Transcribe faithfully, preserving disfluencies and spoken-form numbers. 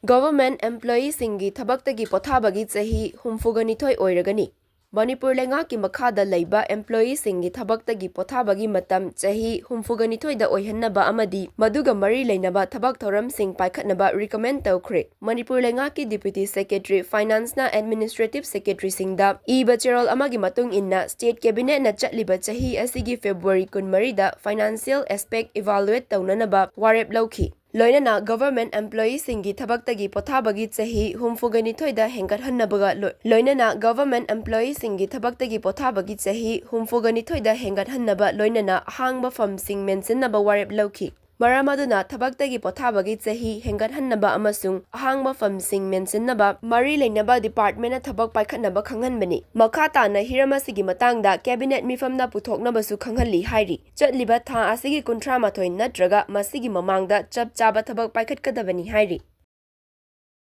Government employeeꯁꯤꯡꯒꯤ ꯊꯕꯛꯇꯒꯤ ꯄꯣꯊꯥꯕꯒꯤ ꯆꯍꯤ ꯍꯨꯝꯐꯨꯒ ꯅꯤꯊꯣꯏ ꯑꯣꯏꯔꯒꯅꯤ꯫ ꯃꯅꯤꯄꯨꯔ ꯂꯩꯉꯥꯛꯀꯤ ꯃꯈꯥꯗ ꯂꯩꯕ employeeꯁꯤꯡꯒꯤ ꯊꯕꯛꯇꯒꯤ ꯄꯣꯊꯥꯕꯒꯤ ꯃꯇꯝ ꯆꯍꯤ ꯍꯨꯝꯐꯨꯒ ꯅꯤꯊꯣꯏꯗ ꯑꯣꯏꯍꯟꯅꯕ ꯑꯃꯗꯤ ꯃꯗꯨꯒ ꯃꯔꯤ ꯂꯩꯅꯕ ꯊꯕꯛ ꯊꯧꯔꯝꯁꯤꯡ ꯄꯥꯏꯈꯠꯅꯕ recommend ꯇꯧꯈ꯭ꯔꯦ꯫ ꯃꯅꯤꯄꯨꯔ ꯂꯩꯉꯥꯛꯀꯤ Deputy Secretary Financeꯅ Administrative Secretaryꯁꯤꯡꯗ ꯏꯕ ꯆꯦꯔꯣꯜ ꯑꯃꯒꯤ ꯃꯇꯨꯡ ꯏꯟꯅ, State Cabinetꯅ ꯆꯠꯂꯤꯕ ꯆꯍꯤ ꯑꯁꯤꯒꯤ February ꯀꯨꯟꯃꯔꯤꯗ financial aspect evaluate ꯇꯧꯅꯅꯕ ꯋꯥꯔꯦꯞ ꯂꯧꯈꯤ꯫ ꯂꯣꯏꯅꯅ government employeeꯁꯤꯡꯒꯤ ꯊꯕꯛꯇꯒꯤ ꯄꯣꯊꯥꯕꯒꯤ ꯆꯍꯤ ꯍꯨꯝꯐꯨꯒ ꯅꯤꯊꯣꯏꯗ ꯍꯦꯟꯒꯠꯍꯟꯅꯕꯒ ꯂꯣꯏ-, ꯂꯣꯏꯅꯅ government employeeꯁꯤꯡꯒꯤ ꯊꯕꯛꯇꯒꯤ ꯄꯣꯊꯥꯕꯒꯤ ꯆꯍꯤ ꯍꯨꯝꯐꯨꯒ ꯅꯤꯊꯣꯏꯗ ꯍꯦꯟꯒꯠꯍꯟꯅꯕ, ꯂꯣꯏꯅꯅ ꯑꯍꯥꯡꯕ ꯐꯝꯁꯤꯡ ꯃꯦꯟꯁꯤꯟꯅꯕ ꯋꯥꯔꯦꯞ ꯂꯧꯈꯤ꯫ ꯃꯔꯝ ꯑꯗꯨꯅ ꯊꯕꯛꯇꯒꯤ ꯄꯣꯊꯥꯕꯒꯤ ꯆꯍꯤ ꯍꯦꯟꯒꯠꯍꯟꯅꯕ ꯑꯃꯁꯨꯡ ꯑꯍꯥꯡꯕ ꯐꯝꯁꯤꯡ ꯃꯦꯟꯁꯤꯟꯅꯕ ꯃꯔꯤ ꯂꯩꯅꯕ departmentꯅ ꯊꯕꯛ ꯄꯥꯏꯈꯠꯅꯕ ꯈꯪꯍꯟꯕꯅꯤ꯫ ꯃꯈꯥ ꯇꯥꯅ ꯍꯤꯔꯝ ꯑꯁꯤꯒꯤ ꯃꯇꯥꯡꯗ Cabinet ꯃꯤꯐꯝꯅ ꯄꯨꯊꯣꯛꯅꯕꯁꯨ ꯈꯪꯍꯜꯂꯤ ꯍꯥꯏꯔꯤ꯫ ꯆꯠꯂꯤꯕ ꯊꯥ ꯑꯁꯤꯒꯤ ꯀꯨꯟꯊ꯭ꯔꯥ ꯃꯥꯊꯣꯏ ꯅꯠꯇ꯭ꯔꯒ ꯃꯁꯤꯒꯤ ꯃꯃꯥꯡꯗ ꯆꯞ ꯆꯥꯕ ꯊꯕꯛ ꯄꯥꯏꯈꯠꯀꯗꯕꯅꯤ ꯍꯥꯏꯔꯤ꯫